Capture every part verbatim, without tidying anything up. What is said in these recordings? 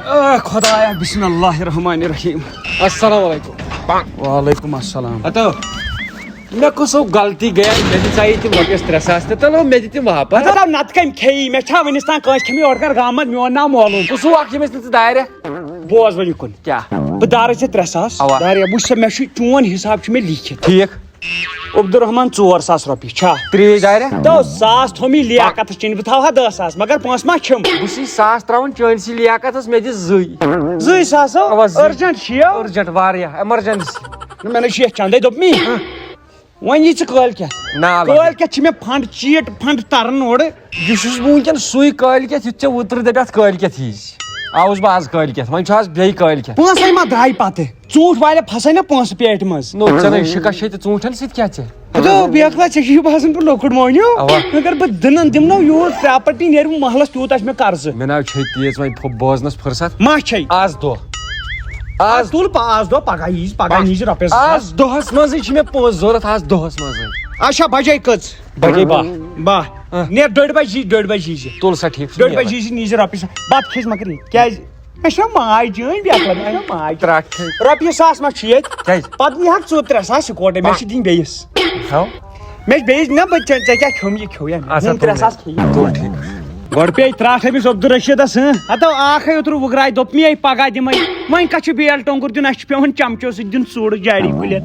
آ، خۄدایا، بسم اللہ الرحمن الرحیم۔ السلام علیکم۔ وعلیکم السلام۔ ہتو، مےٚ کۄس سۄ غلطی گٔیے؟ مےٚ دِژے تِم رۄپیَس ترٛےٚ ساس تہٕ تَلو مےٚ دِ تِم واپس۔ مطلب، نتہٕ کٔمۍ کھیٚیی؟ مےٚ چھا وٕنِس تام کٲنٛسہِ کھیٚمٕتۍ اورٕ کر گامن؟ میون ناو معلوم۔ کُس ہُہ اکھ ییٚمِس نہٕ ژٕ دارِ؟ بوز وۄنۍ یہِ کُن۔ کیٛاہ؟ بہٕ دارے ژےٚ ترٛےٚ ساس۔ اوا۔ داریا، وٕچھ سا، مےٚ چھُ چون حساب چھُ مےٚ لیٖکھِتھ۔ ٹھیٖک۔ عبدالرحمان ژور ساس رۄپیہِ چھا؟ ترٛیش داریا؟ تو ساس تھوٚو مےٚ لیاقتس چیٚنۍ، بہٕ تھاوہا دَہ ساس، مگر پونٛسہٕ ما چھِم؟ بہٕ چھُسے ساس ترٛاوان چٲنۍ سٕے لیاقتس، مےٚ دِ زٕے۔ زٕے ساس ہو؟ اوا، زٕے۔ Urgent چھِ یو؟ Urgent، واریاہ emergency۔ نہ، مےٚ نہ چھُ یتھ چندے، دوٚپ مےٚ۔ ہہ۔ وۄنۍ یی ژٕ کٲلۍ کٮ۪تھ۔ نہ، لگے۔ کٲلۍ کٮ۪تھ چھِ مےٚ فنڈ، چیٖٹ فنڈ تران اورٕ۔ یہِ چھُس بہٕ وٕنکٮ۪ن سُے کٲلۍ کٮ۪تھ، یُتھ ژےٚ اوترٕ دپیتھ کٲلۍ کٮ۪تھ یی۔ آوُس بہٕ آز کٲلۍ کٮ۪تھ، وۄنۍ چھُ آز بیٚیہِ کٲلۍ کٮ۪تھ۔ پونٛسَے ما درٛاے پتہٕ؟ ژوٗنٛٹھۍ والیا پھسے نہ پونٛسہٕ پیٹہِ منٛز؟ نو، ژےٚ نے شِکَس چھے تہٕ ژوٗنٛٹھٮ۪ن سۭتۍ کیٛاہ ژےٚ؟ ہتو، بیکلا، ژےٚ چھُے باسان بہٕ لۄکُٹ مونیو۔ اوا۔ اگر بہٕ دٕنن دِمہٕ نو یوٗت property نیرِ وۄنۍ محلس تیوٗت آسہِ مےٚ قرضہٕ۔ مےٚ نہ چھے تیٖژ وۄنۍ پھۄ-، بوزنس فرصت۔ ما چھے؟ آز دۄہ۔ آز آز تُل پا-، آز دۄہ پگاہ ییٖزِ، پگاہ نیٖزِ رۄپیس زٕ ساس۔ آز دۄہس منٛزٕے چھِ مےٚ پونٛسہٕ ضوٚرتھ، آز دۄہس منٛزٕے۔ اچھا، بجے کٔژ؟ بجے باہ۔ باہ۔ ہاں۔ نیر ڈوٚڈِ بجہِ یی، ڈوٚڈِ بجہِ ییٖزِ۔ تُل سا، ٹھیٖک چھُ، ڈوٚڈِ نیران۔ بجہِ ییٖزِ، نیٖزِ رۄپیہِ ساس۔ بتہٕ کھیٚزِ مگر ییٚتہِ۔ کیٛازِ؟ مےٚ چھےٚ ماے جٲنۍ بیکلا، مےٚ چھےٚ ماے۔ ترٛٹھ ہے۔ رۄپیہِ ساس ما چھُ ییٚتہِ؟ کیٛازِ؟ پتہٕ نِہَکھ ژٕ ترٛےٚ ساس اِکوٹے، مےٚ چھِ دِنۍ بیٚیِس۔ ہاو؟ مےٚ چھِ بیٚیِس، نہ بہٕ، ژےٚ، ژےٚ کیٛاہ کھیوٚم یہِ کھیوٚو یا؟ اچھا، ہُم ترٛےٚ ساس کھیٚیہِ۔ تُل ٹھیٖک۔ گۄڈٕ پیٚیہِ ترٛٹھ أمِس عبدالرشیدس، ہٕنٛہ؟ ہتو اکھ ہے اوترٕ وُگراے، دوٚپ مےٚ پگاہ دِمے۔ وۄنۍ کتھ چھُ بیل ٹۄنٛگُر دیُن؟ اسہِ چھُ پٮ۪وان چمچو سۭتۍ دیُن ژوٚڑ جاڑِ کُلٮ۪ن۔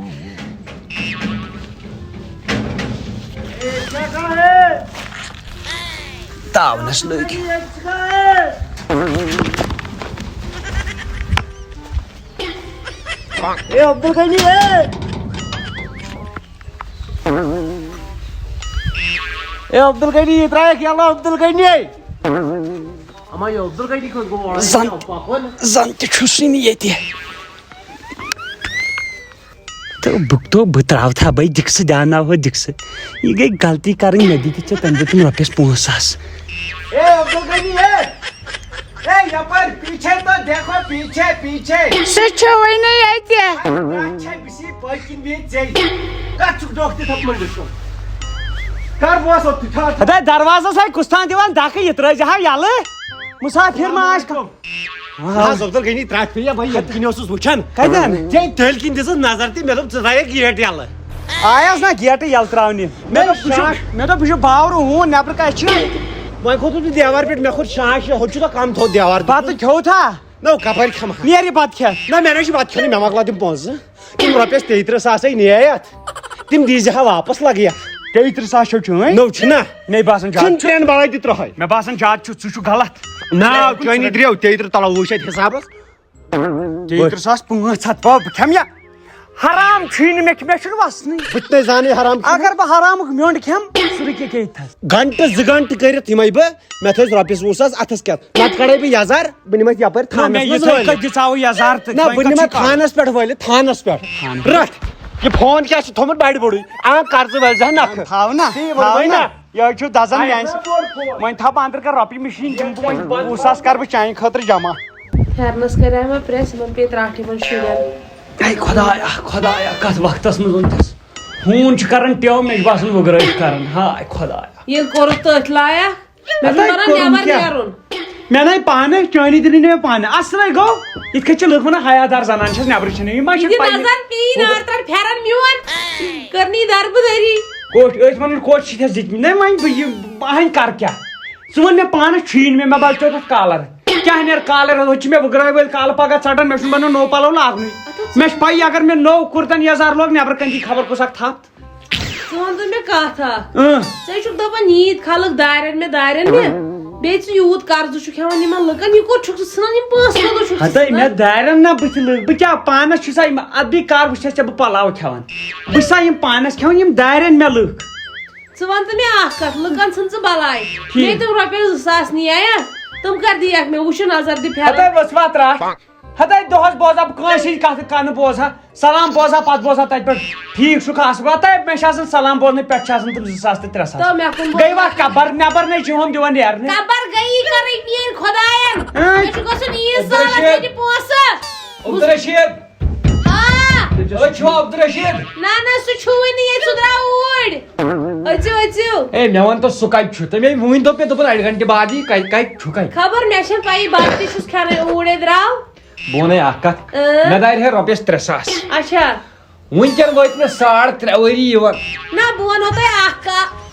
تاونس لٔگۍ۔ A Abdul Ghani, A. A Abdul Ghani, یہِ ترٛایَکھ یَلہٕ عبدالغنی۔ اما یہِ عبدالغنی کوٚت گوٚو؟ زن، زن تہِ چھُسٕے نہٕ ییٚتہِ۔ تہٕ بہٕ، تہٕ بہٕ ترٛاوتھا بَے دِکسہٕ، دیٛاوناوہو دِکسہٕ۔ یہِ گٔے غلطی کَرٕنۍ، مےٚ دِتِتھ ژےٚ تَمہِ دۄہ تِم رۄپیَس پانٛژھ ساس۔ اے عبدالغنی، اے، اے، یپٲرۍ پیچھے تو دیکھو، پیچھے، پیچھے۔ سُہ چھُ وُنہِ ییٚتہِ۔ اچھا، بِسی پٔتۍ کِنۍ بیٚیہِ ژےٚ۔ کَتھ چھُکھ ڈوٚکھ دِتھ اَتھ مٔنٛڈِس کُن؟ کَر بوس اوٚتھُے، ٹھہر۔ ہتا دروازس ہے کُس تام دِوان دھکہٕ، یہِ ترٛٲوزِ ہا یَلہٕ۔ مُسافِر ما آسہِ کانٛہہ؟ آ۔ آز عبدالغنی ترٛٹھ پیٚیہِ یا بھائی، یَتھ کِنۍ اوسُس وٕچھان۔ کَتٮ۪ن؟ ژےٚ تٔلۍ کِنۍ دِژٕس نظر تہِ، مےٚ دوٚپ، ژٕ ترٛاوکھ گیٹ یَلہٕ۔ آیس نا گیٹٕے یَلہٕ ترٛاونہِ۔ مےٚ مےٚ دوٚپ، دوٚپ، بہٕ چھُس، شاش۔ مےٚ دوٚپ، بہٕ چھُس باورٕ ہوٗن، نٮ۪برٕ کَتہِ چھِ؟ وۄنۍ کھوٚتُس بہٕ دیوار پٮ۪ٹھ، مےٚ کھوٚت شاش، ہُہ چھُ تۄہہِ کَم تھوٚد دیوار دیُتمُت۔ بَتہٕ کھیوٚو تھا؟ نو، کَپٲرۍ کھٮ۪مہٕ ہا؟ نیر یہِ بَتہٕ کھٮ۪تھ۔ نہ، مےٚ نہ چھُ بَتہٕ کھیوٚنُے، مےٚ مۄکلاو تِم پونٛسہٕ۔ تِم رۄپیَس تیٚیہِ تٕرٛہ ساسَے نِیے اَتھ۔ تِم دیٖزِ ہا واپَس لَگہٕ یَتھ۔ تیٚیہِ تٕرٛہ ساس چھو چٲنۍ؟ نو چھِنہ۔ مے باسان زیادٕ چھِنہٕ چھُ۔ ترٛٮ۪ن بَلاے تہِ ترٛہَے۔ مےٚ باسان زیادٕ چھُ، ژٕ چھُکھ غلط۔ ناو چٲنی درٛیو، تیٚیہِ تٕرٛہ تَلو وٕچھ اَتہِ حِسابَس۔ تیٚیہِ تٕرٛہ ساس پانٛژھ ہَتھ، بہٕ کھٮ۪مہٕ یا؟ حرام چھُے نہٕ مےٚ، مےٚ چھُنہٕ وَسنٕے۔ بہٕ تہِ نَے زانٕے حرام چھُ۔ اگر بہٕ حرامُک میوٚنٛڈ کھٮ۪مہٕ، سُہ رُکہِ ییٚتہِ تھَس۔ گھنٹہٕ زٕ گھنٹہٕ کٔرِتھ یِمَے بہٕ، مےٚ تھٲوِس رۄپیَس وُہ ساس اَتھَس کٮ۪تھ۔ نَتہٕ کَڑَے بہٕ یَزار، بہٕ نِمَتھ یَپٲرۍ نہ، تھانَس مےٚ منٛز یِتھَے وٲلِتھ۔ کٔنۍ دِژاوُ یَزار تہٕ نہ، وۄنۍ بہٕ کَتھ نِمَتھ چھُ کَرُن؟ تھانَس پٮ۪ٹھ وٲلِتھ، تھانَس پٮ۪ٹھ۔ تھانَس۔ رَٹھ، یہِ فون کیٛاہ چھُ تھوٚمُت بَڑِ بوٚڑُے؟ آ، قرضہٕ وٲلۍ زِ ہا نَکھٕ۔ تھاو نہ، تی ووٚنمَے تھاو نہ۔ نہ۔ یہِ حظ چھُ دَزان آے میٛانہِ نہ سۭتۍ۔ بوٚڑ فون۔ وۄنۍ تھاو بہٕ اَنٛدر کَر رۄپیہِ مِشیٖن، دِمہٕ بہٕ وۄنۍ وُہ ساس کَرٕ بہٕ چانہِ خٲطرٕ جمع۔ پھٮ۪رنَس کَرے مےٚ پرٛٮ۪س، یِمَن پیٚیہِ ترٛٹھ یِمَن شُرٮ۪ن۔ اے خۄدایا، خۄدایا، کَتھ وقتَس منٛز اوٚن تَس؟ ہوٗن چھُ کَران ٹیو، مےٚ چھُ باسان وُگرٲے چھِ کَران۔ ہاے خۄدایا۔ ییٚلہِ کوٚرُکھ تٔتھۍ لایق، مےٚ چھُنہٕ ہَتَے بَنان کوٚرُم نٮ۪بَر کیٛاہ؟ نیرُن۔ مےٚ نَے پانَے، چٲنی دِنٕے نہٕ مےٚ پانہٕ۔ اَصلَے گوٚو، یِتھ کٔنۍ چھِ لُکھ وَنان، حیا دار زَنان چھَس، نٮ۪برٕ چھِنہٕ یِوان۔ ما چھِ یہِ پَیی۔ نظر پیٚیہِ نار ترٛٹھ پھٮ۪رَن میون، کٔرنی دربٕدٔری۔ کوٚٹ، أسۍ وَنان کوٚٹ چھِ تھَس دِتمٕتۍ۔ نَے وۄنۍ بہٕ یہِ، بہٕ ہَنۍ کَرٕ کیٛاہ؟ ژٕ وَن مےٚ پانَس، چھُیی نہٕ مےٚ، مےٚ بَچو تَتھ کالَر۔ کیٛاہ نیرٕ کالَر، ہُتہِ چھِ مےٚ وُگرٲے وٲلۍ کالہٕ پَگاہ ژَٹان، مےٚ چھُنہٕ بَنان نوٚو پَلو لاگنُے۔ اَدٕ حظ۔ مےٚ چھِ پَیی، اگر مےٚ نوٚو کُرتَن یَزار لوگ، نٮ۪برٕ کَنہِ دی خبر کُس اَکھ تھَپھ۔ ژٕ وَن تہٕ مےٚ کَتھ اَکھ۔ اۭں۔ ژٕ ہے چھُکھ دَپان نِیٖتۍ خلق دارٮ۪ن مےٚ، دارٮ۪ن مےٚ۔ بیٚیہِ ژٕ یوٗت قرضہٕ چھُکھ ہٮ۪وان یِمَن لُکَن، یہِ کوٚت چھُکھ ژٕ ژھٕنان یِم پونٛسہٕ، کوٚت چھُکھ ژٕ ہَتَے ژھٕنان؟ مےٚ دارٮ۪ن نہ بٕتھِ لٔگۍ، بہٕ کیٛاہ پانَس چھُسا یِم، اَدٕ بیٚیہِ کَر وٕچھتھ ژےٚ بہٕ پَلاو کھٮ۪وان؟ بہٕ چھُسا یِم پانَس کھٮ۪وان، یِم دارٮ۪ن مےٚ لٔکھ؟ ژٕ وَن تہٕ مےٚ اَکھ کَتھ، لُکَن ژھٕن ژٕ بَلاے۔ ٹھیٖک۔ مےٚ تِم رۄپیَس زٕ ساس نِیایہ، تِم کَر دِیَکھ مےٚ؟ وٕچھُن نظر دِ پھٮ۪رَن۔ ہَتَے ؤژھ وَتھ رَٹھ۔ ہَتَے دۄہَس بوزا بہٕ کٲنٛسہِ ہِنٛز کَتھ، کَنہٕ بوزا، سلام بوزا، پَتہٕ بوزا تَتہِ پٮ۪ٹھ ٹھیٖک چھُکھ، اَصٕل پٲٹھۍ۔ ہَتَے مےٚ چھِ آسان سلام بوزنہٕ پٮ۪ٹھ چھِ آسان تِم زٕ ساس تہٕ ترٛےٚ ساس۔ تہٕ مےٚ کُن بوز۔ گٔے وَتھ کَبر، نٮ۪بر نَے چھِ ہُم دِوان نیرنہٕ۔ کَبر گٔیی کَرٕنۍ میٛٲنۍ خۄدایَن؟ ہاں؟ مےٚ چھُ گژھُن عیٖد سالَس عبدالرشیٖد۔ ییٚتہِ پونٛسہٕ۔ عبدالرشیٖد۔ آ۔ أسۍ چھِوا عبدالرشیٖد؟ نہ، نہ، سُہ چھُوٕے نہٕ ییٚتہِ، سُہ درٛاو اوٗرۍ۔ أژِو، أژِو۔ اے، مےٚ وَن تہٕ، سُہ کَتہِ چھُ؟ تٔمۍ ووٚنۍ، دوٚپ مےٚ، دوٚپُن، اَڑِ گھنٹہٕ بعد یی، کَتہِ، کَتہِ چھُ، کَتہِ؟ خبر، مےٚ چھَنہٕ پَیی، بَتہٕ تہِ چھُس کھٮ۪نَے، اوٗرۍ ہے درٛاو۔ بہٕ وَنَے اَکھ کَتھ، اۭں۔ مےٚ دارِ ہے رۄپیَس ترٛےٚ ساس۔ اچھا۔ وٕنکٮ۪ن وٲتۍ مےٚ ساڑ ترٛےٚ ؤری یِوان۔ نہ، بہٕ وَنہو تۄہہِ اَکھ کَتھ۔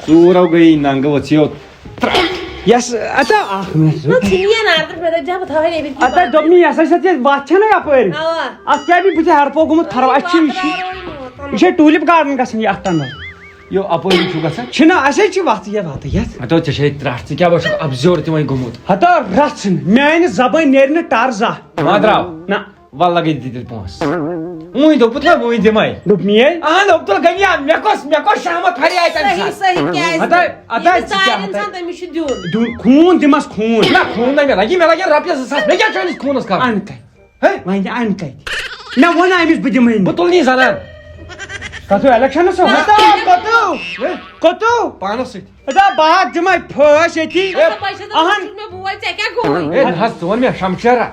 ژوٗر آو گٔیی ننٛگہٕ ؤژھِو۔ یَس، اَتہ اَکھ مِنٹ۔ نہ، ژھٕنہِ یہِ نار تہٕ مےٚ دَپہِ جا بہٕ تھاوَے نیٚبٕرۍ کِنۍ اَتہ بَتہٕ۔ دوٚپمٕے، یَس اَسہِ اَتہِ یَتھ وَتھ چھَنہ یَپٲرۍ۔ اَوا۔ اَتھ کیٛاہ بیٚیہِ بٕتھِ ہَرپو گوٚمُت خراب؟ اَتہِ چھِ یہِ چھِ، یہِ چھِ ٹوٗلِپ گارڈن گژھان یہِ اَتھ تَنہٕ۔ یو اَپٲری چھُ گژھان۔ چھِنہ، اَسہِ حظ چھِ وَتھ یَتھ وَتھ یَتھ۔ ہَتو، ژےٚ چھے ترٛٹھ، ژٕ کیٛاہ باسیٚکھ اَپزیور تِمَے گوٚمُت؟ ہَتو، رَژھ ژھٕن، میٛانہِ زَبٲنۍ نیرِ نہٕ ٹَر زانٛہہ۔ ما درٛاو؟ نہ۔ وَلہٕ لَگے دِتِتھ پونٛسہٕ۔ وۄنۍ دوٚپُتھ نہ، وۄنۍ دِمَے۔ دوٚپ میٛٲنۍ۔ اَہَن، عبدالغنی، مےٚ کۄس، مےٚ کۄس شامت ہریایہِ تَمہِ صحیح، ساتہٕ؟ صحیح، کیٛازِ؟ ہَتہ، ہَتہ، ییٚمِس ژٕ کیٛاہ تارِ ہَتہ؟ اِنسان، تٔمِس چھُ دیُن۔ دیُن، خوٗن دِمَس خوٗن۔ نہ، خوٗن نہ مےٚ لَگہِ، مےٚ لَگن رۄپیَس زٕ ساس، مےٚ کیٛاہ چھُ أمِس خوٗنَس کَرُن؟ اَن کَتہِ؟ ہے؟ وۄنۍ اَن کَتہِ؟ مےٚ ووٚن أمِس بہٕ دِمَے نہٕ۔ بہٕ تُلہٕ نہٕ یہِ زَنان۔ تَتھ چھُ اِلیکشَنَس سۭتۍ۔ ہَتہ، کَتو؟ ہے؟ کَتو؟ پانَس سۭتۍ۔ ہَتہ، بہٕ ہا دِمَے پھٲسۍ ییٚتی۔ اَہَن۔ مےٚ بوے، ژےٚ کیٛاہ گوٚوُے؟ ہے، نہ حظ، ژٕ وَن مےٚ، شمشیرا،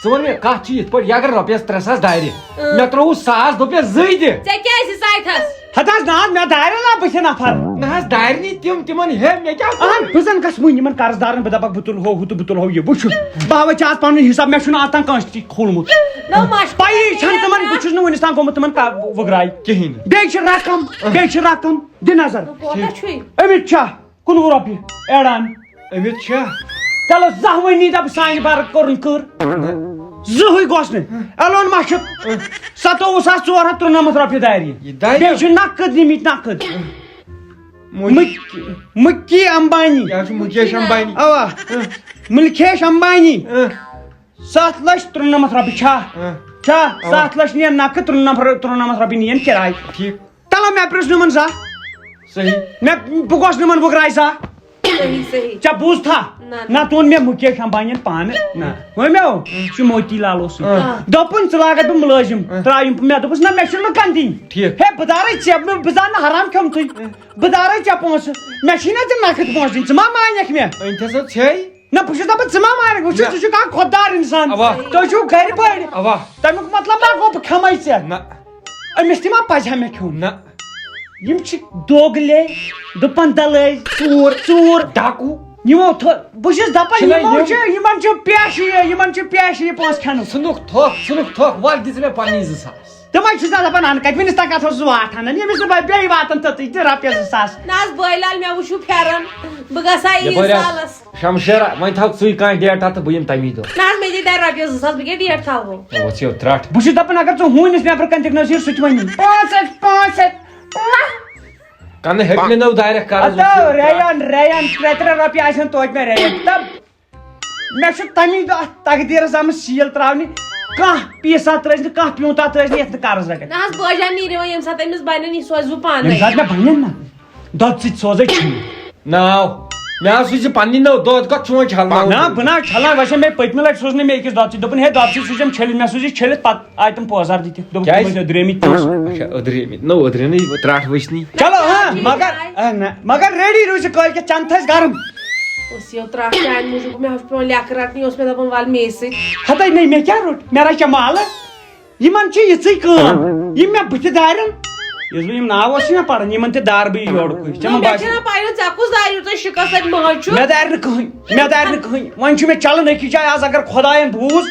ژٕ وَن مےٚ، کَتھ چھِ یِتھ پٲٹھۍ، یہِ اگر رۄپیَس ترٛےٚ ساس دارِ، اۭں۔ مےٚ ترٛووُس ساس، دوٚپ مےٚ زٕے دِ۔ ژےٚ کیٛازِ ساے تھَس؟ ہَتہٕ حظ، نہ حظ، مےٚ دارِ نا بٕتھِ نفر۔ نہ حظ، دارِ نہٕ تِم، تِمَن ہے، مےٚ کیٛاہ کوٚر؟ اَہَن، بہٕ زَن گژھٕ وٕنہِ یِمَن قرض دارَن، بہٕ دَپَکھ، بہٕ تُلہٕ ہُہ، ہُہ تہٕ بہٕ تُلہٕ ہُہ یہِ۔ وٕچھِو، بہٕ ہاوَے ژےٚ آز پَنُن حِساب، مےٚ چھُنہٕ آز تام کٲنٛسہِ تہِ کھوٗلمُت۔ نہ، مَشکوٗر پَیی چھَنہٕ تِمَن، بہٕ چھُس نہٕ وٕنِس تام گوٚمُت تِمَن کا-، وٕگراے۔ کِہیٖنۍ نہٕ۔ بیٚیہِ چھِ رقم، بیٚیہِ چھِ رقم، دِ نظر۔ نہ، کوتاہ چھُے؟ أمِس چھا؟ کُنوُہ رۄپیہِ ایڈان۔ أمِس چھا؟ چلو، زانٛہہ ؤنی دَپ سانہِ بَرٕ کوٚرُن کٔر۔ نہ۔ زٕہٕے گوٚژھ نہٕ۔ Elon Musk. سَتووُہ ساس ژور ہَتھ ترُنَمَتھ رۄپیہِ دارِ۔ یہِ دارِ؟ بیٚیہِ چھُ نقد نِمٕتۍ نقد۔ مُ-، مُک-، مُکی امبانی۔ یہِ حظ چھُ مُکیش امبانی۔ اَوا۔ مُلکیش امبانی۔ اۭں۔ سَتھ لَچھ ترُنَمَتھ رۄپیہِ چھا؟ اۭں۔ چھا؟ اَوا۔ سَتھ لَچھ نِیَن نقد، ترُنَمَتھ، ترُنَمَتھ رۄپیہِ نِیَن کِراے۔ ٹھیٖک۔ تَلہٕ مےٚ پرٛژھ نہٕ یِمَن زانٛہہ۔ صحیح۔ مےٚ، بہٕ گوٚژھ نہٕ یِمَن وٕگراے زانٛہہ۔ صحیح، صحیح۔ ژےٚ بوٗزتھا؟ نہ، نہ۔ نہ، تُہُنٛد مےٚ مُکیش امبانین پانہٕ۔ نہ۔ وۄنۍ مےٚ، یہِ چھُ موتی لالو سۭتۍ۔ آ۔ دوٚپُن، ژٕ لاگَتھ بہٕ مُلٲزِم۔ آ۔ ترٛایِم، مےٚ دوٚپُس، نہ، مےٚ چھُنہٕ لُکَن دِنۍ۔ ٹھیٖک۔ ہے، بہٕ دارَے ژےٚ، بہٕ، بہٕ زانہٕ نہٕ حرام کھیوٚمتُے۔ بہٕ دارَے ژےٚ پونٛسہٕ۔ مےٚ چھِی نہ ژےٚ نَکھٕ پونٛسہٕ دِنۍ، ژٕ ما مانَکھ مےٚ؟ أنۍ تھَسا ژھے۔ نہ، بہٕ چھُس دَپان، ژٕ ما مانَکھ، وٕچھِو، نہ۔ ژٕ چھُکھ اَکھ خۄددار اِنسان۔ اَوا۔ تُہۍ چھِو گَرِ بٔڑۍ۔ اَوا۔ تَمیُک مطلب ما گوٚو، بہٕ کھٮ۪مَے ژےٚ؟ نہ۔ أمِس تہِ ما پَزِ ہا مےٚ کھیوٚن؟ نہ۔ یِم چھِ دوگلے، دُپن دلٲے، ژوٗر، ژوٗر۔ ڈاکوٗ۔ یِمو تھو-، بہٕ چھُس دَپان، چھِنہ یِمو یِم؟ چھِ، یِمن چھِ پیشہٕ یہِ، یِمن چھِ پیشہٕ یہِ پونٛسہٕ کھٮ۪نُک۔ ژھٕنُکھ تھۄکھ، ژھٕنُکھ تھۄکھ، وَلہٕ دِ ژٕ مےٚ پَنٕنی زٕ ساس۔ تِمے چھُس نا دَپان، اَنہٕ کَتہِ، وٕنِس تام کَتھ اوسُس واٹھ اَنان، ییٚمِس نہٕ بیٚیہِ واتان توٚتٕے تہِ رۄپیَس زٕ ساس۔ نہ حظ، بٲے لال، مےٚ وٕچھِو پھٮ۪رَن، بہٕ گژھٕ ہا یپٲرۍ عیٖد حظ۔ سالَس۔ شمشیرا، وۄنۍ تھاو ژٕے کانٛہہ ڈیٹ اَتھ تہٕ بہٕ یِمہٕ تَمی دۄہ۔ نہ حظ، مےٚ دِ دَرِ رۄپیَس زٕ ساس، بہٕ کیٛاہ ڈیٹ تھاوو؟ اوس یہِ ترٛٹھ۔ بہٕ چھُس دَپان، اگر ژٕ ہوٗنِس نٮ۪برٕ کَنہِ تہِ نٲسِر، سُہ تہِ وَنہِ۔ پانٛژھ ہَتھ، پانٛژھ ہَتھ۔ کَنہٕ ہیٚکہِ مےٚ نٔو دارٮ۪کھ کَرٕ اَدٕ زٕ ژور۔ ریان، ریان، ترٛےٚ، ترٛےٚ رۄپیہِ آسن توتہِ مےٚ ریان۔ تَب مےٚ چھُ تَمی دۄہ اَتھ تقدیٖرَس آمٕژ سیٖل ترٛاونہِ۔ کانٛہہ پیٖسا ترٛٲوزِ نہٕ، کانٛہہ پیوٗنٛتا ترٛٲوزِ نہٕ، یَتھ نہٕ قرض رَٹَکھ۔ نہ حظ، بٲجان نیٖرِو وۄنۍ، ییٚمہِ ساتہٕ أمِس بَنَن، یہِ سوزِ بہٕ پانَے۔ ییٚمہِ ساتہٕ مےٚ بَنَن نہ۔ دۄد سۭتۍ سوزے چھُنہٕ۔ ناو۔ مےٚ حظ سوٗزِ پننہِ نٔو دۄد کتھ چھُ وۄنۍ چھلناوُن؟ نہ، بہٕ نہ حظ چھلان، ویسے مےٚ پٔتمہِ لٹہِ سوٗز نہٕ مےٚ أکِس دۄد سۭتۍ۔ دوٚپُن، ہے، دۄد سۭتۍ سوٗزِم چھٔلِتھ، مےٚ سوٗزِ چھٔلِتھ، پتہٕ آے تِم پٲزار دِتِتھ۔ دوٚپُکھ، کیٛازِ؟ تِم ٲسۍ أدرٲمٕتۍ پونٛسہٕ۔ اچھا، أدرٲمٕتۍ۔ نٔو أدرٲمٕتۍ، ترٛٹھ وٕچھنی۔ چلو، ہاں، مگر، آ، نہ، مگر ریڈی روٗزِ کٲلۍ کٮ۪تھ چنہٕ تھٲسۍ گرم۔ اوس یہِ ترٛٹھ چانہِ موٗجوٗب، مےٚ اوس پٮ۪وان لیٚکھ رٹنہِ، اوس مےٚ دپان، ول مے سۭتۍ۔ ہتے نٔے، مےٚ کیٛاہ روٚٹ؟ مےٚ رچھا مالہٕ۔ یِمن چھِ یِژٕے کٲم، یِم مےٚ بٕتھِ دارن۔ یُس بہٕ یِم ناو اوسُس نہ پران، یِمن تہِ دار بہٕ یورٕ کُے۔ ژےٚ ما مےٚ باسہِ؟ چھَنہ پَے، ژےٚ کُس داریو ژےٚ شِکَس تَتہِ مٲج چھُ؟ مےٚ دارِ نہٕ کٕہٕنۍ، مےٚ دارِ نہٕ کٕہٕنۍ۔ وۄنۍ چھُ مےٚ چلان أکِس جایہِ آز، اگر خۄدایَن بوٗز،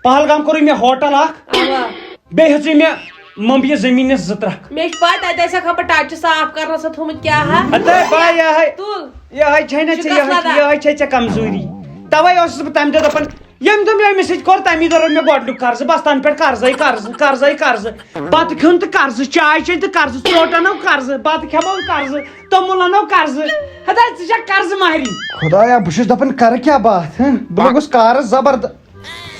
پہلگام کوٚرُے مےٚ ہوٹل اکھ، اَوا۔ بیٚیہِ ہیٚژٕے مےٚ ممبیہِ زٔمیٖنَس زٕ ترٛکھ۔ مےٚ چھِ پَے، تَتہِ آسہِ ہا خبر ٹَچہِ صاف کرنَس ہا تھوٚمُت کیٛاہ ہا۔ ہَتہٕ پَے، یِہوٚے، تُل۔ یِہوٚے چھے نہ ژےٚ، شِکَس یِہوٚے، لَدان۔ یِہوٚے چھے ژےٚ کمزوٗری۔ تَوَے اوسُس بہٕ تَمہِ دۄہ دَپان، ییٚمہِ دۄہ مےٚ أمِس سۭتۍ کوٚر، تَمی دۄہ روٚٹ مےٚ گۄڈٕنیُک قرضہٕ۔ بَس تَنہٕ پٮ۪ٹھ قرضَے قرضہٕ، قرضَے قرضہٕ۔ بَتہٕ کھیوٚن تہٕ قرضہٕ، چاے چیٚنۍ تہٕ قرضہٕ، ژوٚٹ اَنو قرضہٕ، بَتہٕ کھٮ۪مو قرضہٕ، توٚمُل اَنو قرضہٕ۔ ہتا، ژٕ چھَکھ قرضہٕ مہرِنۍ۔ خۄدایا، بہٕ چھُس دَپان، کَرٕ کیٛاہ بہٕ اَتھ، ہہ؟ بہٕ لوٚگُس قرض زبرد-۔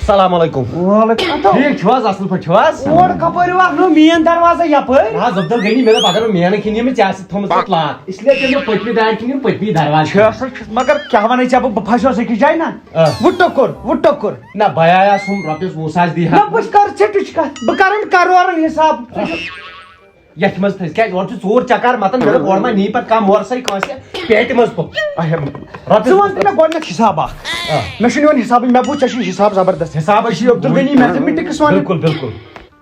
السلام علیکم۔ وعلیکم السلام۔ ٹھیٖک چھِو حظ؟ اَصٕل پٲٹھۍ چھِو حظ؟ اورٕ کَپٲرۍ واتنو مین دروازٕ یَپٲرۍ؟ نہ حظ، عبدالغنی، مےٚ دوٚپ، اگر بہٕ مینہٕ کِنۍ یِمہٕ، ژےٚ آسہِ تھٲومٕژ اَتھ لاتھ۔ اس لیے تٔمۍ دوٚپ، پٔتمہِ دارِ کِنۍ یِم پٔتمی دروازٕ۔ چھِ اَصٕل، چھِ، مگر کیٛاہ وَنَے ژےٚ بہٕ، بہٕ پھَسیوس أکِس جایہِ نہ۔ آ۔ وُہ ٹُکُر، وُہ ٹُکُر۔ نہ، بہٕ آیاس ہُم رۄپیَس وُہ ساس دی ہا۔ نہ، بہٕ کَرٕ ژِٹِچ کَتھ، بہٕ کَرَن کَرورَن حِساب۔ یَتھ منٛز تھٔز، کیٛازِ اورٕ چھُ ژوٗر چکر مَتان، مےٚ دوٚپ، اورٕ ما نی پَتہٕ کانٛہہ مورسَے کٲنٛسہِ پیٹہِ منٛز پوٚت۔ اچھا، رۄپیَس ژٕ وَن تہٕ مےٚ گۄڈٕنٮ۪تھ حِساب اَکھ۔ آ۔ مےٚ چھُنہٕ یِوان حِسابٕے، مےٚ بوٗز ژےٚ چھُے حِساب زبردست۔ حِسابَے چھُ یہِ عبدالغنی میتھمیٹکس وَنان۔ بِلکُل، بِلکُل۔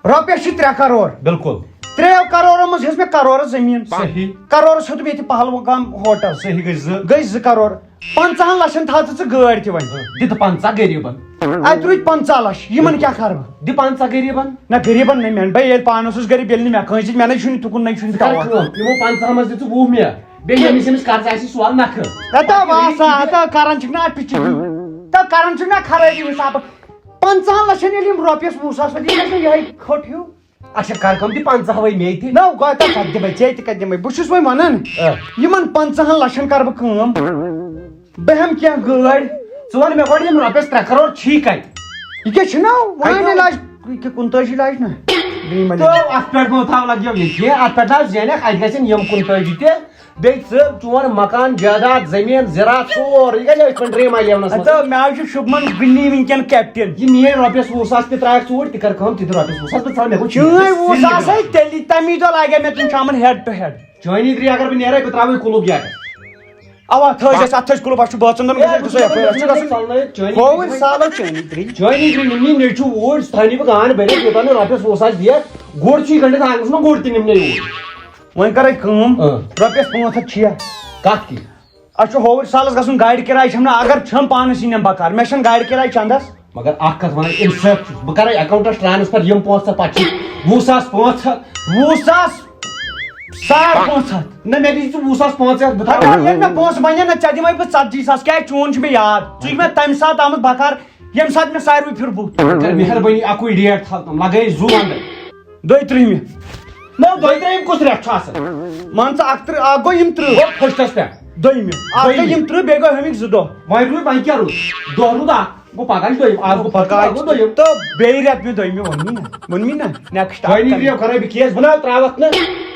رۄپیَس چھِ ترٛےٚ کَرور۔ بِلکُل۔ ترٛیٚیو کرورو منٛز ہیٚژ مےٚ کرورس زٔمیٖن۔ صحیح۔ کرورس ہیوٚت مےٚ ییٚتہِ پہلگام ہوٹل۔ صحیح گٔے زٕ۔ گٔے زٕ کرور۔ پنٛژاہن لچھن تھاو ژٕ ژٕ گٲڑۍ تہِ وۄنۍ۔ دِ تہٕ پنٛژاہ غریٖبن۔ اتہِ روٗدۍ پنٛژاہ لچھ، یِمن کیٛاہ کرٕ بہٕ؟ دِ پنٛژاہ غریٖبن۔ نہ، غریٖبن نہٕ، مےٚ بہٕ ییٚلہِ پانس اوسُس غریٖب، ییٚلہِ نہٕ مےٚ کٲنٛسہِ دِتۍ، مےٚ نَے چھُنہٕ تُکُن نَے چھُنہٕ ژٕ کر تاوان۔ کٲم، یِمو پنٛژاہ منٛز دِ ژٕ وُہ مےٚ، بیٚیہِ ییٚمِس ییٚمِس قرض آسی سُہ وَل نکھٕ۔ ہتا واسا، ہتا کران چھِکھ نہ اَتھ پِچہِ۔ تہٕ کران چھِکھ نہ خرٲبی حسابہٕ۔ پنٛژاہن لچھن ییٚلہِ یِم رۄپیس وُہ ساس وٲتۍ، یِم ٲسۍ نہٕ یِہوٚے کھوٚٹ ہیوٗ۔ اچھا، کر کٲم، دِ پنٛژاہ وَے مے تہِ۔ نہ، گوٚو تَتھ کَتھ دِمَے، ژےٚ تہِ کَتہِ دِمَے؟ بہٕ چھُس وۄنۍ وَنان، آ۔ یِمَن پنٛژاہَن لَچھَن کَرٕ بہٕ کٲم۔ بہٕ ہٮ۪مہٕ کینٛہہ گٲڑۍ۔ ژٕ وَن مےٚ گۄڈٕ، یِم رۄپیَس ترٛےٚ کَرور چھی کَتہِ؟ یہِ کیٛاہ چھُنہ؟ وۄنۍ کَتہِ؟ علاج، یہِ کیٛاہ کُنتٲجی لَچھ نہ؟ بیٚیہِ ما تہٕ اَتھ پٮ۪ٹھ مہ تھاو لَگیو یہِ کینٛہہ، اَتھ پٮ۪ٹھ نہ حظ زینَکھ، اَتہِ گژھن یِم کُنتٲجی تہِ۔ بیٚیہِ ژٕ، چون مکان، جائیداد، زٔمیٖن، زِراعت، سورُے گژھِ أتھۍ پٮ۪ٹھ ڈرٛیٖم آیلینڈَس منٛز۔ ہَتہٕ مےٚ حظ چھُ شُبمَن گُلی وٕنکٮ۪ن کیپٹین۔ یہِ میٲنۍ رۄپیَس وُہ ساس تہِ ترٛایَکھ ژٕ اوٗرۍ، تہِ کَر کٲم، تہِ دِ رۄپیَس وُہ ساس، بہٕ ژھاوٕ مےٚ گوٚو چٲنۍ وُہ ساس ہے تیٚلی، تَمی دۄہ لاگے مےٚ تِم شامَن head to head۔ چٲنی گری اگر بہٕ نیرے، بہٕ ترٛاوَے کُلوٗ گیٹَس۔ اوا، تھٲج اَسہِ، اَتھ تھٲج کُلوٗ، اَسہِ چھُ بٲژَن دۄن گژھُن، أسۍ گژھو یَپٲرۍ، اَسہِ چھُ گژھُن۔ ژَلنٲیِتھ چٲنی گری۔ کھووٕرۍ سالو چٲنی گری۔ چٲنی گری نِمنی نیٚچوٗ اوٗرۍ، سُہ تھاونی بہٕ گانہٕ بٔرِتھ، یوٚتام نہٕ رۄپیَس وُہ ساس دِیَکھ۔ گُر چھُے گٔنٛڈِتھ آنٛگنَس منٛز، گُر تہِ نِمنٕے اوٗرۍ۔ وۄنۍ کَرَے کٲم، اۭں۔ رۄپیَس پانٛژھ ہَتھ چھِیا؟ کَتھ کی؟ اَسہِ چھُ ہووٕرۍ سالَس گژھُن، گاڑِ کِراے چھَم نہٕ، اگر چھَم پانَس یی نِم بکار، مےٚ چھَنہٕ گاڑِ کِراے چَندَس۔ مگر اَکھ کَتھ وَنَے، اِنصاف چھُس بہٕ، کَرَے اٮ۪کاوُنٛٹَس ٹرٛانسفَر یِم پونٛسہٕ ژےٚ پَتہٕ چھِ وُہ ساس پانٛژھ ہَتھ۔ وُہ ساس ساڑ پانٛژھ ہَتھ۔ نہ، مےٚ دِژ ژٕ وُہ ساس پانٛژھ ہَتھ، بہٕ تھاوٕ۔ اَدٕ ییٚلہِ مےٚ پونٛسہٕ بَنہِ نہ، ژےٚ دِمَے بہٕ ژَتجی ساس، کیٛازِ چون چھُ مےٚ یاد، ژٕ چھُکھ مےٚ تَمہِ ساتہٕ آمُت بکار، ییٚمہِ ساتہٕ مےٚ ساروٕے پھِر بُتھ۔ کر مہربٲنی، اکُے ڈیٹ تھاو تِم، لگٲیِتھ زُو ونٛدٕ۔ دۄیہِ ترٕٛہمہِ۔ نہ، دۄیہِ ترٕٛہِم کُس رٮ۪تھ چھُ آسان؟ مان ژٕ، اکھ تٕرٛہ، اکھ گوٚو یِم تٕرٛہ۔ گوٚو فٔسٹَس پٮ۪ٹھ۔ دوٚیمہِ۔ اکھ گٔے دوٚیمہِ۔ یِم تٕرٛہ، بیٚیہِ گوٚو ہُمِکۍ زٕ دۄہ۔ وۄنۍ روٗد، وۄنۍ کیٛاہ روٗد؟ دۄہ روٗد اکھ، گوٚو پگاہ چھُ دوٚیِم، آز گوٚو پگاہ پگاہ گوٚو دوٚیِم۔ تہٕ بیٚیہِ رٮ۪تھ مےٚ دوٚیمہِ ووٚنمُے نہ، ووٚنمُے نہ، next اکھ دوٚیمہِ کرٕ۔ گرٛیو کرے بہٕ کیس، بہٕ نہ ترٛاوَتھ نہٕ۔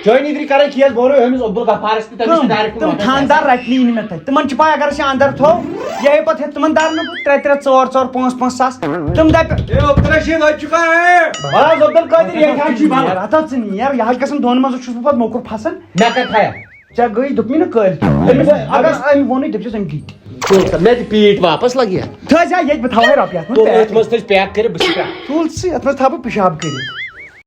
چٲنی گرٛی کرے کیس، بہٕ وَنو أمِس عبدالغفارَس تہِ، تٔمِس چھِ کٕم؟ direct تِم مطلب تھاندار رَٹنی نہٕ مےٚ تَتہِ۔ تِمَن چھِ پَے، اگر أسۍ یہِ اَندَر تھاوو، یہِ ہیٚیہِ پَتہٕ ہیٚتھ تِمَن دَرنہٕ پَتہٕ ترٛےٚ ترٛےٚ، ژور ژور، پانٛژھ پانٛژھ ساس۔ تِم دَپہِ، اے عبدالرشید، اَتہِ چھُکھا اے؟ بَس عبدالقادر، ییٚتہِ حظ چھُ بَنان۔ رَٹھ حظ ژٕ نیر، یہِ حظ گژھن دۄن منٛز چھُس بہٕ پَتہٕ موٚکُر پھَسان۔ مےٚ کَتہِ تھایَکھ؟ ژےٚ گٔے، دوٚپمٕے نہٕ کٲلۍ کیٛاہ؟ أمِس اگر أمۍ ووٚنُے، دٔپۍزٮ۪س أمۍ گِتۍ۔ تُل سا، مےٚ تہِ پیٖٹ واپَس لَگہِ ہا۔ تھٲے زِ ہا ییٚتہِ، بہٕ تھاوہے رۄپیہِ اَتھ منٛز تُل، pack۔ أتھۍ منٛز تھٲے pack کٔرِتھ، بہٕ چھُس پرٛاران۔ تُل ژٕ، اَتھ منٛز تھاو بہٕ پِشاب کٔرِتھ۔